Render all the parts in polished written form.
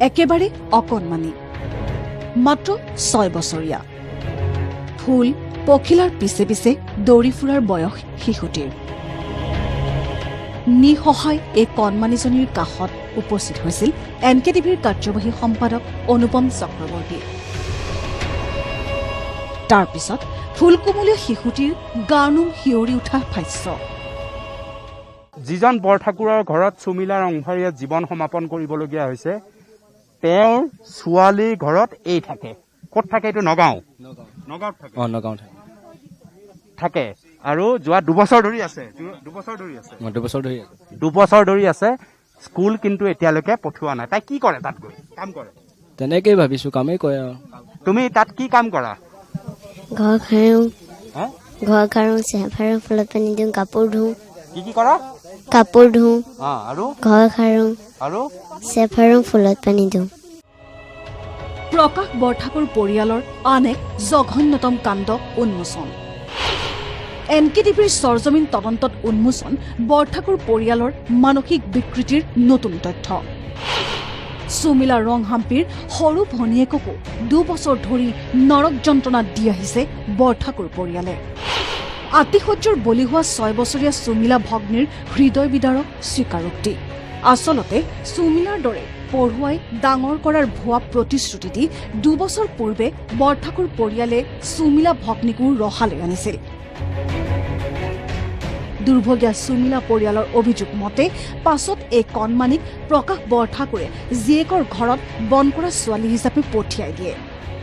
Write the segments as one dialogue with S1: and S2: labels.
S1: একেবাৰে অকণমানি, মাত্ৰ 6 বছৰীয়া। ফুল পখিলাৰ পিছে পিছে দৌৰি ফুৰাৰ বয়স শিশুটিৰ। নিঃসহায় এই কণমানিজনীৰ কাষত উপস্থিত হৈছিল এন কে টিভিৰ কাৰ্যবাহী সম্পাদক অনুপম চক্ৰৱৰ্তী। তাৰ পিছত ফুলকুমলীয়া শিশুটিৰ গা নোম শিয়ৰি উঠা ভাষ্য।
S2: যিজন বৰঠাকুৰৰ ঘৰত চুমিলা ৰংহাৰীয়ে জীৱন সমাপন কৰিবলগীয়া হৈছে, তেওঁৰ ছোৱালীৰ ঘৰত এই থাকে। ক'ত থাকে এইটো? নগাঁও, নগাঁৱত থাকে।
S3: অঁ, নগাঁও থাকে।
S2: থাকে আৰু যোৱা 2 বছৰ ধৰি আছে, 2 বছৰ ধৰি আছে।
S3: মই 2 বছৰ ধৰি আছোঁ।
S2: 2 বছৰ ধৰি আছে। স্কুল কিন্তু এতিয়ালৈকে পঠোৱা নাই। তাই কি কৰে তাত গৈ? কাম কৰে?
S3: তেনেকেই ভাবিছোঁ, কামেই কৰে আৰু।
S2: তুমি তাত কি কাম কৰা?
S4: ঘৰ সাৰোঁ।
S2: হা?
S4: ঘৰ সাৰোঁ, চেপ সাৰোঁ, ফুলত পানী দিওঁ, কাপোৰ ধুওঁ।
S2: কি কি কৰা?
S4: কাপোৰ ধুওঁ।
S2: আৰু?
S4: ঘৰ সাৰোঁ।
S2: আৰু?
S4: চেপ সাৰোঁ, ফুলত পানী দিওঁ।
S1: প্ৰকাশ বৰঠাকুৰ পৰিয়ালৰ আন এক জঘন্যতম কাণ্ড উন্মোচন। এন কে টিভিৰ চৰজমিন তদন্তত উন্মোচন বৰঠাকুৰ পৰিয়ালৰ মানসিক বিকৃতিৰ নতুন তথ্য। সুমিলা ৰংহাম্পিৰ সৰু ভনীয়েককো 2 বছৰ ধৰি নৰক যন্ত্ৰণা দি আহিছে বৰঠাকুৰ পৰিয়ালে। আতিশয্যৰ বলি হোৱা 6 বছৰীয়া সুমিলা ভগ্নীৰ হৃদয় বিদাৰক স্বীকাৰোক্তি। আচলতে সুমিলাৰ দৰে পঢ়ুৱাই ডাঙৰ কৰাৰ ভুৱা প্ৰতিশ্ৰুতি দি 2 বছৰ পূৰ্বে বৰঠাকুৰ পৰিয়ালে সুমিলা ভগ্নীকো ৰহালৈ আনিছিল। দুৰ্ভগীয়া সুমিলা পৰিয়ালৰ অভিযোগ মতে পাছত এই কণমানিক প্ৰকাশ বৰঠাকুৰে জীয়েকৰ ঘৰত বন কৰা ছোৱালী হিচাপে পঠিয়াই দিয়ে।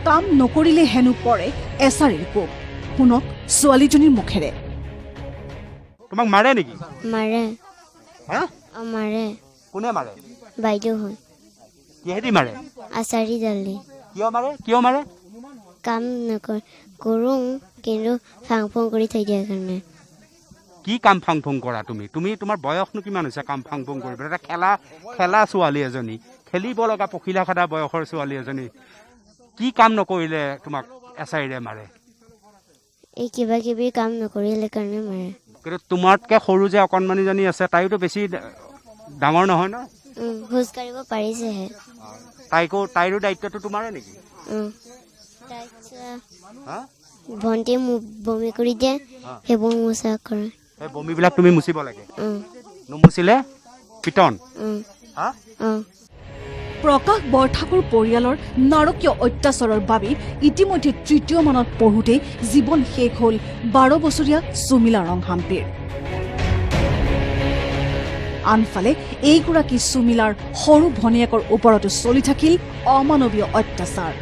S1: কাম নকৰিলে হেনো পৰে এছাৰিৰ কোব। শুনক ছোৱালীজনীৰ মুখেৰে।
S2: তোমাক মাৰে নেকি?
S4: মাৰে।
S2: হা?
S4: অঁ, মাৰে।
S2: কোনে মাৰে?
S4: বাইদেউ হয়।
S2: কিহেদি মাৰে?
S4: আচাৰি দালি।
S2: কিয় মাৰে? কিয় মাৰে?
S4: কাম নকৰ কৰোঁ, কিন্তু ফাং ফুং কৰি থৈ দিয়াৰ কাৰণে।
S2: কি কাম ফাং ফুং কৰা তুমি? তুমি তোমাৰ বয়সনো কিমান হৈছে কাম ফাং ফুং কৰিব? এটা খেলা খেলা ছোৱালী এজনী, খেলিব লগা পখিলা খেদা বয়সৰ ছোৱালী এজনী, কি কাম নকৰিলে তোমাক এছাৰিৰে মাৰে?
S4: এই কিবা কিবি কাম নকৰিলে কাৰণে মাৰে।
S2: কিন্তু তোমাতকে সৰু যে অকণমানিজনী আছে, তাইওতো বেছি ডাঙৰ নহয় ন?
S4: খোজ কাঢ়িব পাৰিছেহে।
S2: তাইৰো দায়িত্বটো তোমাৰে নেকি?
S4: তাৰপিছত
S2: হা?
S4: ভণ্টিয়ে মোক বমি কৰি দিয়ে, সেইবোৰ মোচা কৰে।
S2: সেই বমিবিলাক তুমি মুচিব লাগে? নুমুচিলে পিটন? হা?
S4: অঁ।
S1: প্ৰকাশ বৰঠাকুৰ পৰিয়ালৰ নাৰকীয় অত্যাচাৰৰ বাবে ইতিমধ্যে তৃতীয় মানত পঢ়োঁতেই জীৱন শেষ হ'ল 12 বছৰীয়া সুমিলা ৰংহাম্পিৰ। আনফালে এইগৰাকী সুমিলাৰ সৰু ভনীয়েকৰ ওপৰতো চলি থাকিল অমানৱীয় অত্যাচাৰ।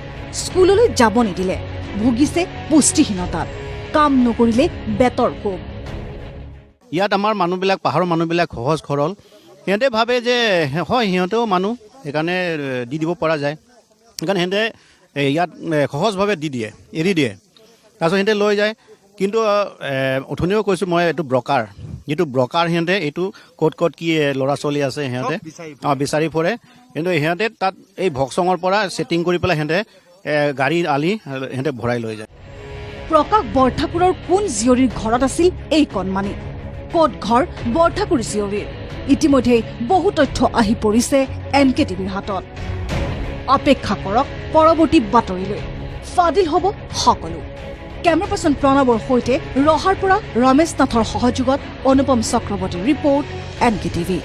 S1: স্কুললৈ যাব নিদিলে, ভুগিছে পুষ্টিহীনতাত, কাম নকৰিলে বেতৰ কোব।
S5: ইয়াত আমাৰ মানুহবিলাক, পাহাৰৰ মানুহবিলাক সহজ সৰল। সিহঁতে ভাবে যে হয়, সিহঁতেও মানুহ, সেইকাৰণে দি দিব পৰা যায়। সেইকাৰণে সিহঁতে ইয়াত সহজভাৱে দি দিয়ে, এৰি দিয়ে। তাৰপিছত সিহঁতে লৈ যায়। কিন্তু অথনিও কৈছোঁ মই, এইটো ব্ৰকাৰ, যিটো ব্ৰকাৰ, সিহঁতে এইটো ক'ত ক'ত কি ল'ৰা ছোৱালী আছে সিহঁতে
S2: চব বিচাৰি।
S5: অঁ, বিচাৰি ফুৰে। কিন্তু সিহঁতে তাত এই ভকচঙৰ পৰা ছেটিং কৰি পেলাই সিহঁতে গাড়ী আনি সিহঁতে ভৰাই লৈ যায়।
S1: প্ৰকাশ বৰঠাকুৰৰ কোন জীয়ৰীৰ ঘৰত আছিল এই কণমানি? ক'ত ঘৰ বৰঠাকুৰ জীয়ৰীৰ? ইতিমধ্যে বহু তথ্য আহি পৰিছে এন কে টিভিৰ হাতত। অপেক্ষা কৰক পৰৱৰ্তী বাতৰিলৈ, ফাদিল হ'ব সকলো। কেমেৰা পাৰ্চন প্ৰণৱৰ সৈতে ৰহাৰ পৰা ৰমেশ নাথৰ সহযোগত অনুপম চক্ৰৱৰ্তীৰ ৰিপৰ্ট, এন কে টিভি।